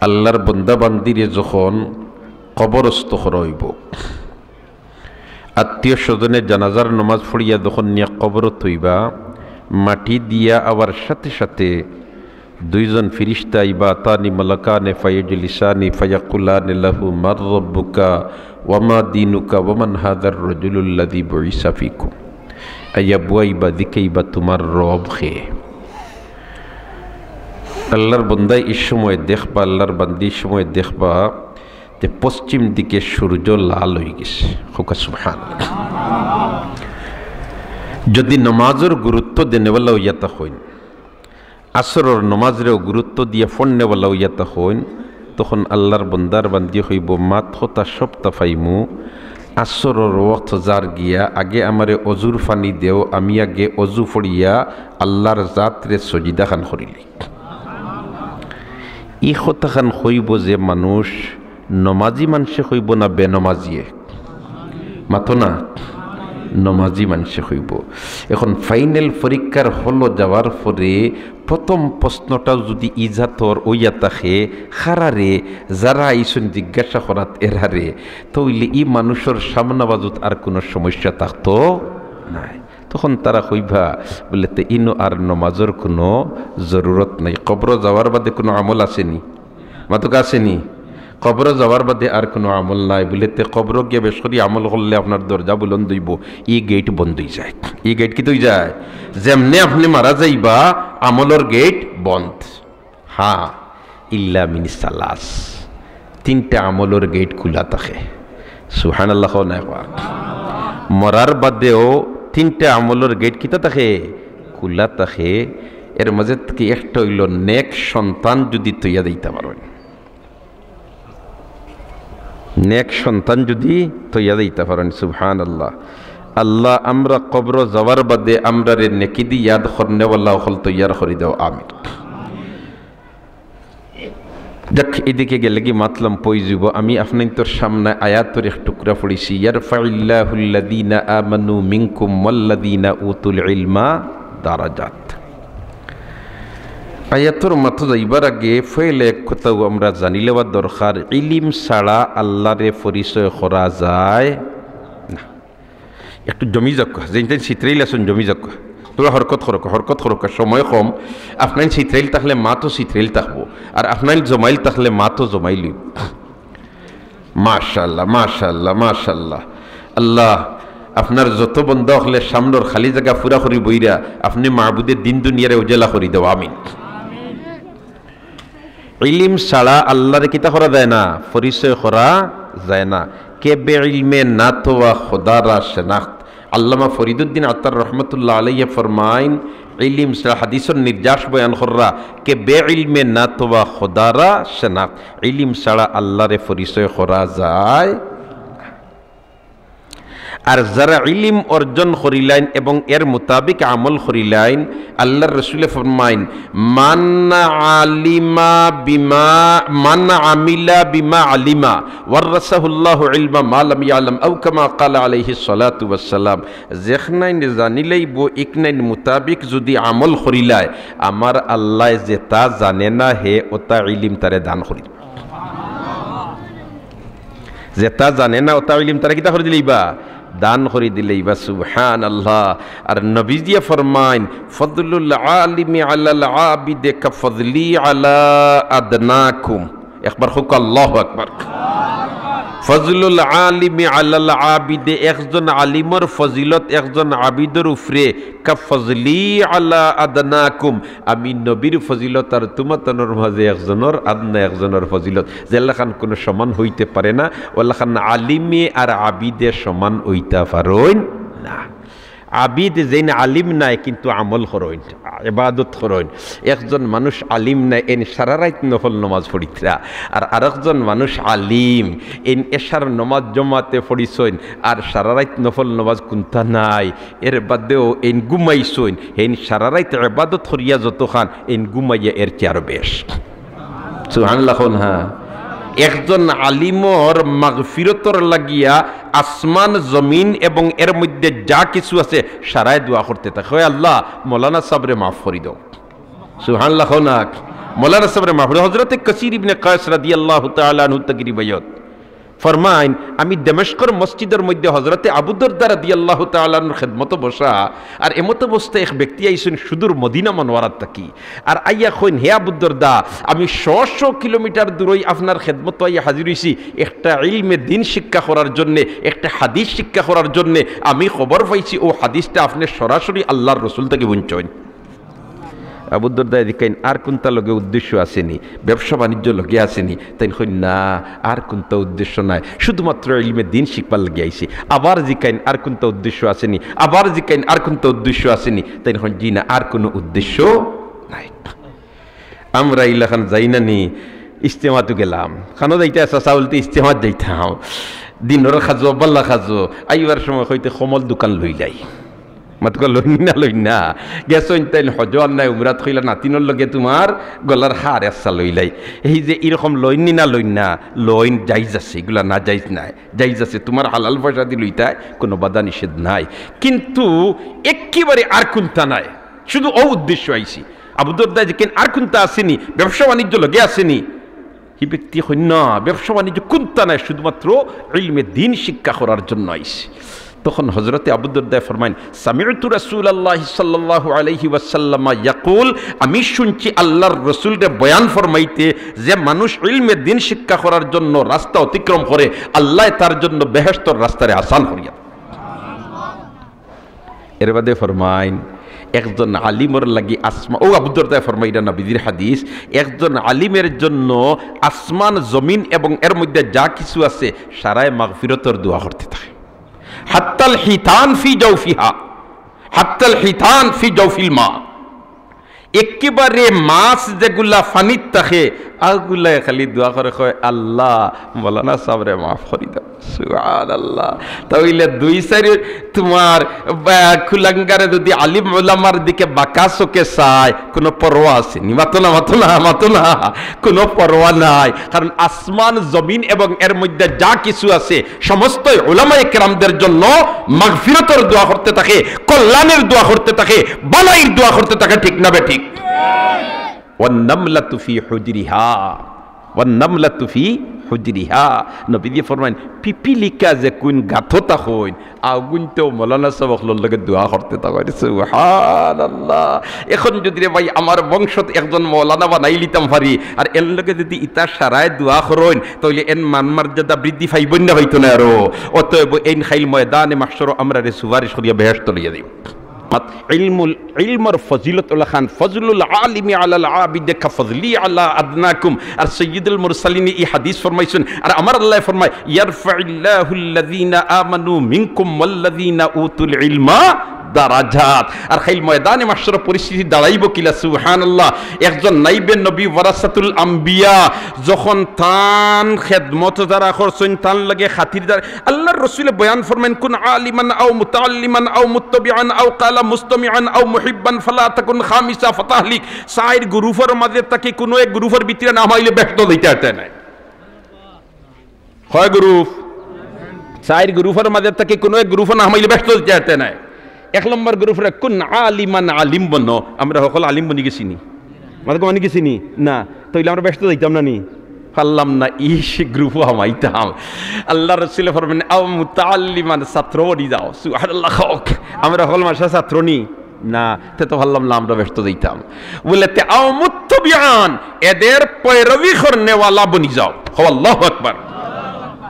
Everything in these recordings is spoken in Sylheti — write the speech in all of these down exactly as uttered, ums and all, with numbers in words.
আল্লাহর বন্দা বান্দিরে যখন কবরস্থ করা অইবো, আত্মীয় স্বজনে জানাজার নমাজ পড়িয়া যখন নিয়া কবরো থইবা, মাটি দিয়া আবার সাথে সাথে দুইজন ফিরিস্তা আইবা, আতানি মালাকানে ফায়াজলিসানি ফায়াকুলানে লাহু মান রাব্বুকা ওয়া মা দীনুকা ওয়া মান হাযার রাজুলুল্লাযী বুইসা ফীকুম। আইয়া বওয়াইবা, জিকাইবা, "তুমার রব কে?" আল্লাহর বন্দায় ই সময় দেখবা, আল্লাহর বান্দি ই সময় দেখবা যে পশ্চিম দিকে সূর্য লাল অইগেছে। কউক্কা সুবহানাল্লাহ। যদি নমাজর গুরুত্ব দেনেওয়ালা অইয়া থাকইন, আসরর নমাজরেও গুরুত্ব দিয়া পড়নেওয়ালা অইয়া থাকইন, তখন আল্লাহর বন্দার বান্দি কইবো, "মাত কথা সবতা পাইমু, আসরর ওয়াক্ত যার গিয়া, আগে আমারে অজুর পানি দেও, আমি আগে অজু পড়িয়া আল্লাহর জাতরে সজিদাখান করিলি।" ই কথাখান কইবো যে মানুষ, নমাজি মানষে কইবো না বেনমাজিয়ে? মাতো না, নমাজি মানষে কইবো। এখন ফাইনাল পরীক্ষার হলো যাওয়ার পরে প্রথম প্রশ্নটাও যদি ই জাতর অইয়া থাকে, কারারে, যারা আইছইন জিজ্ঞাসা করাত এরারে, তে অইলে ই মানুষর সামনাবাজুত আর কুনু সমস্যা থাকতো নায়। তখন তারা কইবা, বুলে, "তে ইনো আর নমাজর কুনু জরুরত নাই।" কবরো যাওয়ার বাদে কুনু আমল আছে নি? মাতউক্কা, আছে নি? কবরো যাওয়ার বাদে আর কুনু আমল নাই। বুলে, "তে কবরো গিয়া বেশ করি আমল করলে আপনার দরজা বুলন্দ অইবো।" ই গেইট বন্ধ অইযায়। ই গেইট কিতা অইযায়? যেমনে আপনে মারা যাইবা, আমলর গেইট বন্ধ। হ্যাঁ, ইল্লা মিন সালাস, তিনটা আমলর গেইট খুলা থাকে। সুবহানাল্লাহ কও না একবার। মরার বাদেও তিনটা আমলর গেইট কিতা থাকে? খুলা থাকে। এর মাঝে থাকি একটা অইলো নেক সন্তান যদি থইয়া যাইতা পারইন, নেক সন্তান যদি থইয়া যাইতা পারইন। সুবহানাল্লাহ। আল্লাহ, আমরা কবরো যাওয়ার বাদে আমরারে নেকি দি ইয়াদ করনেওয়ালা অকল তৈয়ার করি দেও, আমিন। যাক, ইদিকে গেলেগি মাতলাম পইযিবো। আমি আপনাইনতর সামনে আয়াতর এক টুকরা পড়ছি, "ইয়ারফাইল্লাহুল্লাযীনা আমানু মিনকুম ওয়াল্লাযীনা উতুল ইলমা দারাজাত।" আয়াতর মাতো যাইবার আগে পয়লা এক কথাও আমরা জানিলেওয়া দরকার, ইলিম ছাড়া আল্লাহরে পরিচয় করা যায় না। একটু জমি যাউক্কা, যেইন তেইন ছিতরাইল আছইন জমি যাউক্কা। তোরা হরকত করউক্কা, হরকত করউক্কা, সময় কম। আপনাইন ছিতরাইল থাকলে মাতও ছিতরাইল থাকবো, আর আপনাইন জমাইল থাকলে মাতও জমাইল অইবো। মাশাআল্লাহ, মাশাআল্লাহ, মাশাআল্লাহ। আল্লাহ, আপনার যত বন্দা অকলে সামনর খালি জাগা পুরা করি বইরা, আপনে মাবুদে দিন দুনিয়ারে উজালা করি দেও, আমিন। ইলিম ছাড়া আল্লাহরে কিতা করা যায় না? পরিচয় করা যায় না। কে বে ইলমে না তোয়া খোদারা শেনাখত। আল্লামা ফরিদুদ্দিন আত্তার রহমতুল্লাহ আলাইহি ফরমাইন, ইলিম ছাড়া, হাদিসর নির্যাস বয়ান কররা, কে বে ইলমে না তোয়া খোদারা শেনাখত। ইলিম ছাড়া আল্লাহরে পরিচয় করা যায়। আর যারা ইলিম অর্জন করিলাইন এবং এর মোতাবিক আমল করিলাইন, আল্লাহর রসুলে ফরমাইন, "মান আলিমা বিমা, মান আমিলা বিমা আলিমা, ওয়াররাসাহুল্লাহু ইলমা মা লাম ইয়ালাম, আও কামা ক্বালা আলাইহিস সালাতু ওয়াস সালাম।" যেখনাইন জানিলাইবো, ইখনাইন মোতাবিক যদি আমল করিলায়, আমার আল্লায় যেতা জানে না, হে অতা ইলিম তারে দান করি দিবা। যেতা জানে না, অতা ইলিম তারে কিতা করি দিলাইবা? দান করি দিলাইবা। সুবহানাল্লাহ। আর নবীজিয়ে ফরমাইন, "ফজলুল আলিমি আলাল আবিদে কা ফজলি আলা আদনাকুম।" একবার কউক্কা, আল্লাহু আকবার। "ফজলুল আলিমি আলাল আবিদে", একজন আলিমর ফজিলত একজন আবিদর উপরে, "কা ফজলি আলা আদনাকুম।" আমি নবীর ফজিলত আর তুমাতানর মাঝে একজনর আদনা একজনর ফজিলত যেলাখান কুনু সমান অইতে পারে না, অলাখান আলিমে আর আবিদে সমান অইতা পারইন না। আবিদ যেইন আলিম নায় কিন্তু আমল করইন, ইবাদত করইন। একজন মানুষ আলিম নায়, এইন সারা রাইত নফল নমাজ পড়িতরা, আর আরেকজন মানুষ আলিম, এইন এশার নমাজ জমাতে পড়িছইন, আর সারা রাইত নফল নমাজ কুন্তা নাই, এর বাদেও এইন ঘুমাইছইন, এইন সারা রাইত ইবাদত করিয়া যতখান, এইন ঘুমাইয়া এর চেয়ে আরো বেশ। সুবহানাল্লাহ কউন, হ্যাঁ। একজন আলিমর মাগফিরতর লাগিয়া আসমান, জমিন এবং এর মধ্যে যা কিছু আছে, সারায় দোয়া করতে থাকে, "ওই আল্লাহ, মৌলানা সাবরে মাফ করি দেও।" সুবহানাল্লাহ কউন না। মৌলানা সাবরে মাফ করো, হযরতে কাসির ইবনে কায়েস রাদিয়াল্লাহু তাআলা আনহু থাকি রিওয়ায়াত, ফরমাইন, আমি দমেশকর মসজিদর মধ্যে হযরতে আবু দরদা রাদিয়াল্লাহু তাআলা আনহুর খেদমতো বসা, আর এমত অবস্থায় এক ব্যক্তি আইছইন সুদূর মদিনা মনোয়ারাত থাকি, আর আইয়া কইন, "হে আবু দরদা, আমি শ শ কিলোমিটার দূরই আপনার খেদমতো আইয়া হাজির অইছি, একটা ইলমে দ্বীন শিক্ষা করার জন্যে, একটা হাদিস শিক্ষা করার জন্যে। আমি খবর পাইছি অউ হাদিসটা আপনে সরাসরি আল্লার রসুল থাকি হুনছইন।" আবু দরদায় জিকাইন, "আর কুনতা লগে উদ্দেশ্য আছে নি? ব্যবসা বাণিজ্য লগে আছে নি?" তাইন কইন, "না, আর কুনতা উদ্দেশ্য নাই, শুধুমাত্র ইলমে দ্বীন শিখবার লাগি আইছি।" আবার জিকাইন, "আর কুনতা উদ্দেশ্য আছে নি?" আবার জিকাইন, "আর কুনতা উদ্দেশ্য আছে নি?" তাইন কইন, "জি না, আর কুনু উদ্দেশ্য নাই।" আমরা ইলাখান যাই না নি, ইজতেমাতো গেলাম, খানো যাইতা চাচা বলতে ইজতেমাত যাইতাম, দিনর কাজো, বালা কাজো, আইবার সময় কইতে কমল দুখান লইলাই। মাতকা লইন নি না, লইন না? গেছইন তাইন হজো আর নায় উমরাত, কইলা নাতিনর লগে তুমার গলার হার একটা লইলাই। এই যে ইরকম লইন নি না, লইন না? লইন, জাইজ আছে, ইগুলা নাজাইজ নায়, জাইজ আছে, তুমার হালাল পয়সাদি লইতায়, কুনু বাধা নিষেধ নাই। কিন্তু একেবারে আর কুনতা নাই, শুধু অউ উদ্দেশ্য আইছি। আবু দরদায় জিকাইন, "আর কুনতা আছে নি? ব্যবসা বাণিজ্য লগে আছে নি?" হি ব্যক্তি কইন, "না, ব্যবসা বাণিজ্য কুনতা নাই, শুধুমাত্র ইলমে দ্বীন শিক্ষা করার জন্য আইছি।" তখন হযরতে আবু দরদায় ফরমাইন, "সামি'তু রাসূলাল্লাহি সাল্লাল্লাহু আলাইহি ওয়াসাল্লামা ইয়াকুল, আমি শুনছি আল্লার রসুলরে বয়ান ফরমাইতে, যে মানুষ ইলমে দ্বীন শিক্ষা করার জন্য রাস্তা অতিক্রম করে, আল্লায় তার জন্য বেহেশতর রাস্তারে আসান করিয়া দেন।" এরবাদে ফরমাইন, একজন আলিমর লাগি আসমান, অউ আবু দরদায় ফরমাইরা নবীজির হাদিস, একজন আলিমের জন্য আসমান, জমিন এবং এর মধ্যে যা কিছু আছে, সারায় মাগফিরতর দোয়া করতে থাকে। হাত্তাল হিতান ফি জাওফিহা, হাত্তাল হিতান ফি জাওফিল মা। একেবারে মাছ যেগুলা পানিত থাকে, অগুলায় খালি দোয়া করে, কয়, "আল্লাহ, মৌলানা সাবরে মাফ করি দাও।" সুবহানাল্লাহ। তা অইলে দুই চাইর তুমার, আহ, কুলাঙ্গারে যদি আলিম উলামার দিকে বাঁকা চোখে চায়, কুনু পরোয়া আছে নি? মাতো না, মাতো না, মাতো না। কুনু পরোয়া নাই। কারণ আসমান, জমিন এবং এর মধ্যে যা কিছু আছে, সমস্ত উলামায়ে কেরামদের জন্য মাগফিরতর দোয়া করতে থাকে, কল্যাণের দোয়া করতে থাকে, বালাইর দোয়া করতে থাকে, ঠিক না বেঠিক? "ওয়ান নামলাতু ফি হুজরিহা, ওয়ান নামলাতু ফি হুজরিহা।" নবীজি ফরমাইন, "পিপিলিকা যেকুইন গাতো থাকইন, অগুইনতেও মৌলানা সাব অকলর লগে দোয়া করতে থাকইন।" সুবহানাল্লাহ। এখন যদি রে ভাই আমার বংশত একজন মৌলানা বানাইলিতাম পারি, আর এর লগে যদি ইতা সারায় দোয়া করইন, তাইলে এন মান মর্যাদা বৃদ্ধি পাইবো না পাইতো না আরো? অতএব এইন কাইল ময়দানে মাহশরো আমরারে সুপারিশ করিয়া বেহেশতো লইয়া যাইবো। ইলমুল, ইলমর ফজিলত অলাখান, ফজলুল আলিমি আলাল আবিদে কা ফজলি আলা আদনাকুম। আর সৈয়দুল মুরসালিনে ই হাদিস ফরমাইছইন, আর আমার আল্লায় ফরমায়, "ইয়ারফাইল্লাহুল্লাযীনা আমানু মিনকুম ওয়াল্লাযীনা উতুল ইলমা দারাজাত।" আর কাইল ময়দানে মাহশরো পরিস্থিতি দাঁড়াইবো কিলা, সুবহানাল্লাহ। একজন নাইবে নবী ওয়ারাসাতুল আম্বিয়া, যখন তান খেদমত যারা করছইন, তান লগে খাতিরদার, আল্লার রসুলে বয়ান ফরমাইন, "কুন আলিমান আও মুতাআল্লিমান আও মুত্তাবিআন আও কালা মুস্তামিআন আও মুহিব্বান ফালা তাকুন খামিসা ফাতাহলিক।" চাইর গ্রুপর মাঝে থাকি কুনু এক গ্রুপর ভিতরে না হামাইলে বেহেশতো যাইতা পারতা নায়। কয় গ্রুপ? চাইর গ্রুপর মাঝে থাকি কুনু এক গ্রুপো না হামাইলে বেহেশতো যাইতা পারতা নায়। এক নম্বর গ্রুপরে, "কুন আলিমান", আলিম বনো। আমরা হকল আলিম বনি গেছি নি? মাতকা বনি গেছি নি? না। তাইলে আমরা বেহেশতো যাইতাম না নি? পারলাম না, ই গ্রুপো হামাইতাম। আল্লার রসুলে ফরমাইন, "আও মুতাআল্লিমান", ছাত্র বনি যাও। সুবহানাল্লাহ, কউক। আমরা হকল মাদ্রাসার ছাত্র নি? না, তে তো পারলাম না, আমরা বেহেশতো যাইতাম। বলে, তে আও মুত্তাবিআন, এদের পয়রবি করনেওয়ালা বনি যাও। কও আল্লাহু আকবার।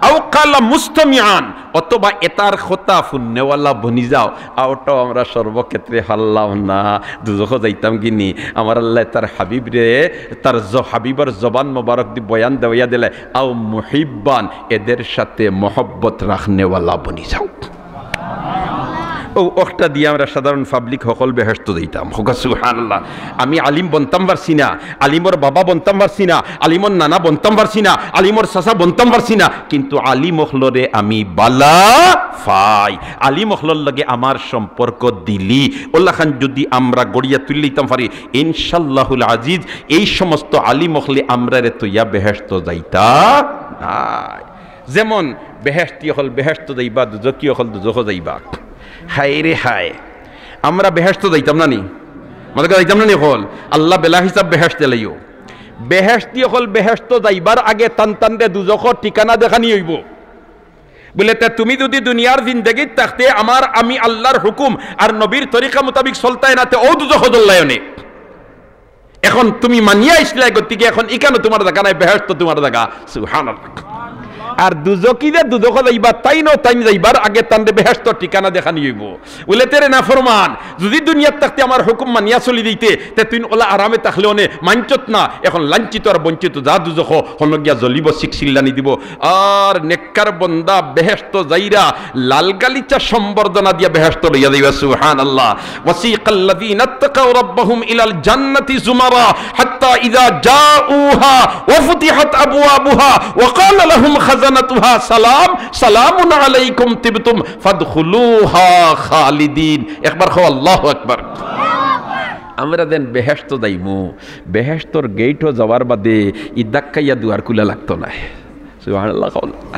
আও কালা মুস্তামিআন, অথবা এতার কথা হুননেওয়ালা বনি যাও। অউটাও আমরা সর্বক্ষেত্রে পারলাম না। দুজখো যাইতাম গি নি? আমার আল্লায় তার হাবিবরে, তার জ-, হাবিবর জবান মোবারকদি বয়ান দেওয়াইয়া দিলে, আও মুহিব্বান, এদের সাথে মহব্বত রাখনেওয়ালা বনি যাও। অউ অখটা দিয়া আমরা সাধারণ পাবলিক হকল বেহেশতো যাইতাম। কউক্কা সুবহানাল্লাহ। আমি আলিম বনতাম পারছি না, আলিমর বাবা বনতাম পারছি না, আলিমর নানা বনতাম পারছি না, আলিমর চাচা বনতাম পারছি না, কিন্তু আলিম অকলরে আমি বালা পাই। আলিম অকলর লগে আমার সম্পর্ক দিলি, অলাখান যুদি আমরা গড়িয়া তুলিলিতাম পারি, ইনশাআল্লাহুল আজিজ, এই সমস্ত আলিম অকলে আমরারে থইয়া বেহেশতো যাইতা নায়। যেমন বেহেশতি অকল বেহেশতো যাইবা, দুজখি অকল দুজখো যাইবা। হায় রে হায়, আমরা বেহেশতো যাইতাম না নি? মাতকা যাইতাম না নি অকল? আল্লায় বেলা হিসাব বেহেশত দিলাইও। বেহেশতি অকল বেহেশতো যাইবার আগে তান তানরে দুজখর ঠিকানা দেখানি অইবো। বুলে, তে তুমি যুদি দুনিয়ার জিন্দেগিত থাকতে আমার, আমি আল্লার হুকুম আর নবীর তরিকা মোতাবিক চলতায় না, তে অউ দুজখো জ্বললায় অনে। এখন তুমি মানিয়া আইছলায়, গতিকে এখন ইকানো তুমার জাগা নায়, বেহেশতো তুমার জাগা। সুবহানাল্লাহ। আর দুজখি যে দুজখো যাইবা, তাইনও তাইন যাইবার আগে তানরে বেহেশতর ঠিকানা দেখানি অইবো। বুলে, তে রে নাফরমান, যুদি দুনিয়াত থাকতে আমার হুকুম মানিয়া চলি দিতে, তে তুইন অলা আরামে থাকলে অনে, মানছত না, এখন লাঞ্ছিত আর বঞ্চিত, যা দুজখো, হনো গিয়া জ্বলিবো, চিক চিল্লানি দিবো। আর নেককার বন্দা বেহেশতো যাইরা লাল গালিচা সম্বর্ধনা দিয়া বেহেশতো লইয়া যাইবা। সুবহানাল্লাহ। وسيق الذين اتقوا ربهم إلى الجنة زمرا حتى إذا جاءوها وفتحت أبوابها وقال لهم خزنتها سلام سلام عليكم طبتم فادخلوها خالدين। একবার কও, আল্লাহু আকবার। আমরা যেন বেহেশতো যাইমু, বেহেশতর গেইটো যাওয়ার বাদে ই ধাক্কাইয়া দুয়ার খুলা লাগতো নায়। সুবহানাল্লাহ কও না।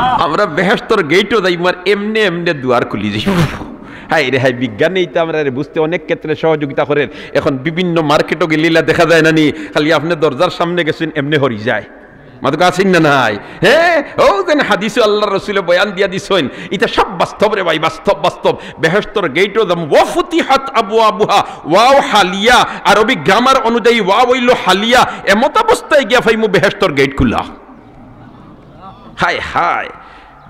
আমরা বেহেশতর গেইটো যাইমু আর এমনে এমনে দুয়ার খুলি যাইবো। হায় রে হায়, বিজ্ঞানে ইতা আমরারে বুঝতে অনেক ক্ষেত্রে সহযোগিতা করের। এখন বিভিন্ন মার্কেটো গেলে ইলা দেখা যায় না নি, খালি আপনে দরজার সামনে গেছইন, এমনে হরি যায়। মাতকা আছইন না নাই? হ্যাঁ, অউ যেন হাদিসো আল্লার রসুলে বয়ান দিয়া দিছইন, ইতা সব বাস্তব রে ভাই, বাস্তব, বাস্তব। বেহেশতর গেইটো যাইমু, ওয়া ফুতিহাত আবওয়াবুহা, ওয়াও হালিয়া, আরবি গ্রামার অনুযায়ী ওয়াও অইলো হালিয়া, এমত অবস্থায় গিয়া পাইমু বেহেশতর গেইট খুলা। হায় হায়,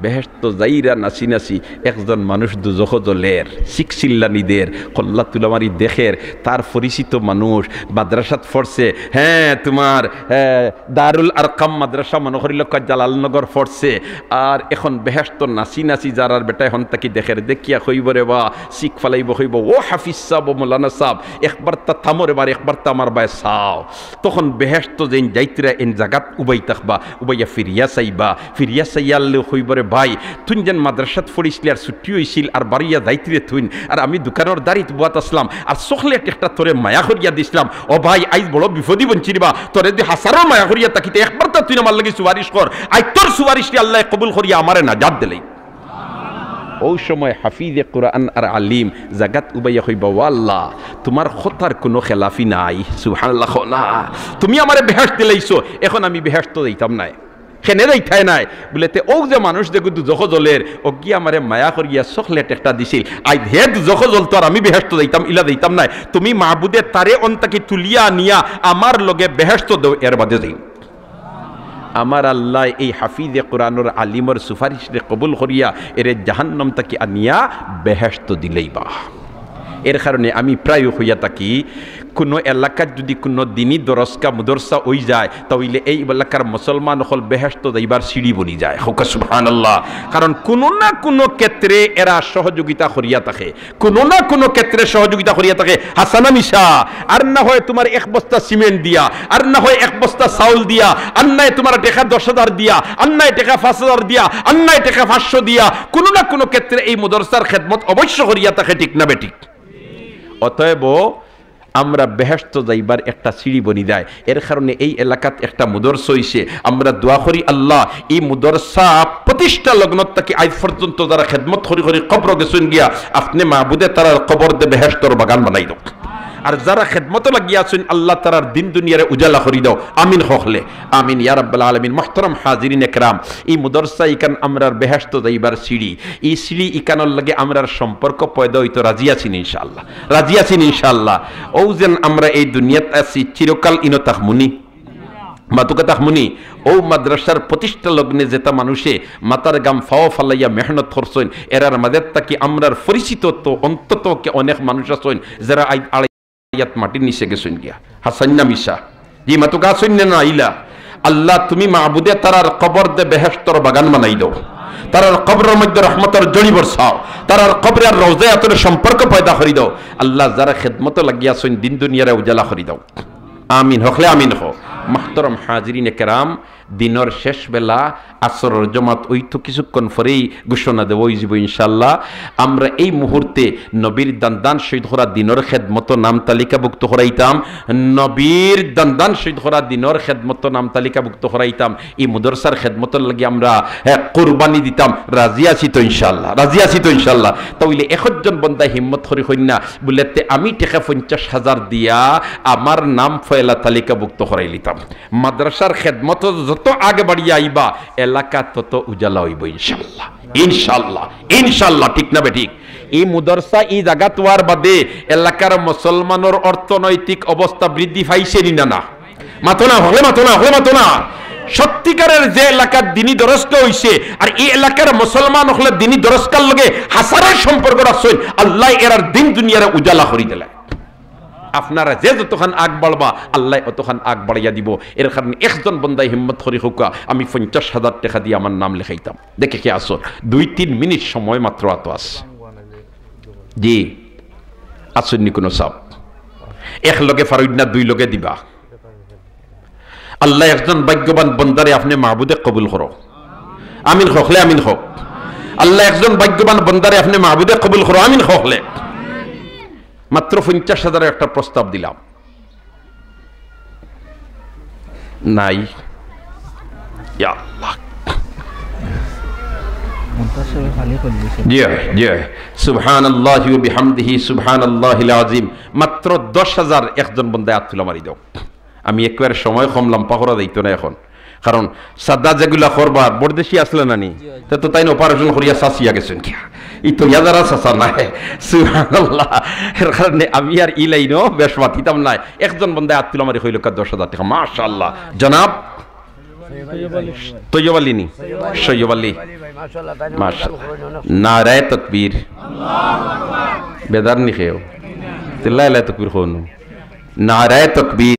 বেহেশতো যাইরা নাচি নাচি একজন মানুষ দুজখো জ্বলের, চিক চিল্লানি দের, কল্লা তুলা মারি দেখের, তার পরিচিত মানুষ, মাদ্রাসাত পড়ছে, হ্যাঁ, তুমার, হ্যাঁ, দারুল আরকাম মাদ্রাসা মনো করিল, জালালনগর পড়ছে। আর এখন বেহেশতো নাচি নাচি যারার বেটায় হন তাকি দেখের, দেখিয়া কইবো রে বা, চিক ফালাইবো, কইবো, "ও হাফিজ সাব, ও মৌলানা সাব, একবারতা থামো রে বা, একবারতা আমার বায় চাও।" তখন বেহেশতো যেইন যাইতরা এইন জাগাত উবাই থাকবা, উবাইয়া ফিরিয়া চাইবা, ফিরিয়া চাইয়া আল্লেও কইবো রে ভাই, তুইন যেন মাদ্রাসাত পড়িছলি আর ছুটি অইছিল আর বারইয়া যাইতরে তুইন, আর আমি দোকানর দারিত বওয়াত আছলাম আর চকলেট একটা তোরে মায়া করিয়া দিছলাম। ও ভাই, আইজ বড় বিপদি বঞ্চির বা, তোরে যুদি হাছারও মায়া করিয়া থাকি তে একবারতা তুইন আমার লাগি সুপারিশ কর, আইজ তোর সুপারিশরে আল্লায় কবুল করিয়া আমারে নাজাত দিলাইন। অউ সময় হাফিজে কুরআন আর আলিম জাগাত উবাইয়া কইবা, "ও আল্লাহ, তুমার কথার কুনু খেলাফি নাই।" সুবহানাল্লাহ কও না। "তুমি আমারে বেহেশত দিলাইছো, এখন আমি বেহেশতো যাইতাম নায়।" "কেনে যাইতায় নায়?" বুলে, "তে অউ যে মানুষ যেগু দুজখো জ্বলের, অগিয়ে আমারে মায়া করিয়া চকলেট একটা দিছিল, আইজ হে দুজখো জ্বলতো আর আমি বেহেশতো যাইতাম, ইলা যাইতাম নায়। তুমি মাবুদে তারে অন থাকি তুলিয়া আনিয়া আমার লগে বেহেশতো দেও, এর বাদে যাইমু।" আমার আল্লায় এই হাফিজে কুরআনর আলিমর সুপারিশরে কবুল করিয়া এরে জাহান্নাম থাকি আনিয়া বেহেশতো দিলাইবা। এর কারণে আমি প্রায় কইয়া থাকি, কুনু এলাকাত যুদি কুনু দিনি দরসগা মুদরসা অইযায়, তা অইলে এই এলাকার মুসলমান অকল বেহেশতো যাইবার সিঁড়ি বনি যায়। কউক্কা সুবহানাল্লাহ। কারণ কুনু না কুনু ক্ষেত্রে এরা সহযোগিতা করিয়া থাকে। কুনু না কুনু ক্ষেত্রে সহযোগিতা করিয়া থাকে, হাছা না মিছা? আর না হয় তুমার এক বস্তা সিমেন্ট দিয়া, আর না হয় এক বস্তা চাউল দিয়া, আর নায় তুমার টেকা দশ হাজার দিয়া, আর নায় টেকা পাঁচ হাজার দিয়া, আর নায় টেকা পাঁচশো দিয়া, কুনু না কুনু ক্ষেত্রে এই মাদ্রাসার খেদমত অবশ্য করিয়া থাকে, ঠিক না বেঠিক? অতএব আমরা বেহেশতো যাইবার একটা সিঁড়ি বনি যায়। এর কারণে এই এলাকাত একটা মুদরসা অইছে। আমরা দোয়া করি, আল্লাহ, ই মুদরসা প্রতিষ্ঠা লগ্ন থাকি আইজ পর্যন্ত যারা খেদমত করি করি কবরো গেছইন গিয়া, আপনে মাবুদে তারার কবরদে বেহেশতর বাগান বানাই দেও। আর যারা খেদমতো লাগিয়া আছইন, আল্লাহ, তারার দিন দুনিয়ারে উজালা করি দেও। আমিন কও হকলে। আমিন ইয়া রাব্বাল আলামিন। মুহতারাম হাজিরিন একরাম, ই মুদরসা ইখান আমরার বেহেশতো যাইবার সিঁড়ি। ই সিঁড়ি ইখানর লগে আমরার সম্পর্ক পয়দা অইতো, রাজি আছি নি ইনশাআল্লাহ? রাজি আছি নি ইনশাআল্লাহ? অউ যেন আমরা এই দুনিয়াত আছি, চিরকাল ইনো থাকমু নি? মাতুক্কা থাকমু নি? অউ মাদ্রাসার প্রতিষ্ঠা লগ্নে যেতা মানুষে মাথার ঘাম পাও ফালাইয়া মেহনত করছইন, এরার মাঝে থাকি আমরার পরিচিত তো অন্তত কে অনেক মানুষ আছইন, যারা আইজ আড়াই ইয়াত মাটির নিচে গেছইন গিয়া। হাছা না মিছা? জি, মাতুক্কা আছইন না, না ইলা? আল্লাহ, তুমি মাবুদে তারার কবরদে বেহেশতর বাগান বানাই দেও, তারার কবরর মধ্যে রহমতর ঝড়ি বরসাও, তারার কবরে আর রওজায়ে আতরে সম্পর্ক পয়দা করি দেও। আল্লাহ, যারা খেদমতো লাগিয়া আছইন, দিন দুনিয়ারে উজালা করি দেও। আমিন কও হকলে আমিন কও। মুহতারাম হাজিরিন একরাম, দিনর শেষ বেলা, আসরর জমাত অইতো কিছুক্ষণ পরেই ঘোষণা দেওয়া অইযিবো ইনশাআল্লাহ। আমরা এই মুহূর্তে নবীর দান দান শহীদ করা দিনর খেদমতো নাম তালিকাভুক্ত করাইতাম, নবীর দান দান শহীদ করা দিনর খেদমতো নাম তালিকাভুক্ত করাইতাম। ই মুদরসার খেদমতর লাগি আমরা, হ্যাঁ, কুরবানি দিতাম। রাজি আছি তো ইনশাআল্লাহ? রাজি আছি তো ইনশাআল্লাহ? তা অইলে একজন বন্দায় হিম্মত করি কইন না, বুলে, "তে আমি টেকা পঞ্চাশ হাজার দিয়া আমার নাম এলা তালিকাভুক্ত করাইলিতাম। মাদ্রাসার খেদমত যত আগে বাড়িয়া আইবা, এলাকা তত উজালা অইবো ইনশাআল্লাহ। ইনশাআল্লাহ, ইনশাআল্লাহ, ঠিক না বেঠিক? ই মুদরসা ই জাগাত অওয়ার বাদে এলাকার মুসলমানর অর্থনৈতিক অবস্থা বৃদ্ধি পাইছে নি না? না। মাতো না, হকলে মাতো না, হকলে মাতো না। সত্যিকারের যে এলাকাত দিনি দরসগা অইছে, আর ই এলাকার মুসলমান অকলে দিনি দরসগার লগে হাজারো সম্পর্ক রাখছইন, আল্লায় এরার দিন দুনিয়ারে উজালা করি দিলা। আপনারা যে যতখান আগ বাড়বা, আল্লায় অতখান আগ বাড়াইয়া দিবো। এর কারণে একজন বন্দায় হিম্মত করি কউক্কা, আমি পঞ্চাশ হাজার টেকা দিয়া আমার নাম লেখাইতাম। দেখি কে আছো, দুই তিন মিনিট সময় মাত্র আতো আছে। জি, আছইন নি কুনু সাব? এক লগে পারইন না, দুই লগে দিবা। আল্লায় একজন ভাগ্যবান বন্দারে আপনে মাবুদে কবুল করো। আমিন কও হকলে, আমিন কও। আল্লায় একজন ভাগ্যবান বন্দারে আপনে মাবুদে কবুল করো। আমিন কও হকলে। মাত্র পঞ্চাশ হাজারর একটা প্রস্তাব দিলাম। নাই। ইয়া আল্লাহ। জি অয়, জি অয়। সুবহানাল্লাহি ওয়া বিহামদিহি, সুবহানাল্লাহিল আযীম। মাত্র দশ হাজার একজন বন্দায় আত তুলা মারি দেও। আমি একবারে সময় কম, লাম্বা করা যাইতো না এখন। কারণ সাদা যেগুলা করবার, বড়দেশি আছলা না নি? তে তো তাইন operation করিয়া চাচিয়া গেছইন গিয়া। ই তো ইয়াদারা চাচা নায়। সুবহানাল্লাহ। এর কারণে আমি আর ই লাইনো বেশ মাতিতাম নায়। একজন বন্দায় আত তুলা মারি কইলো কা দশ হাজার টেকা। মাশাআল্লাহ। জনাব? তৈয়ব আলী নি? সৈয়ব আলী। মাশাআল্লাহ। নারায়ে তাকবীর। বেদার নি কেউ? চিল্লাইয়া তাকবীর কও নু। নারায়ে তাকবীর।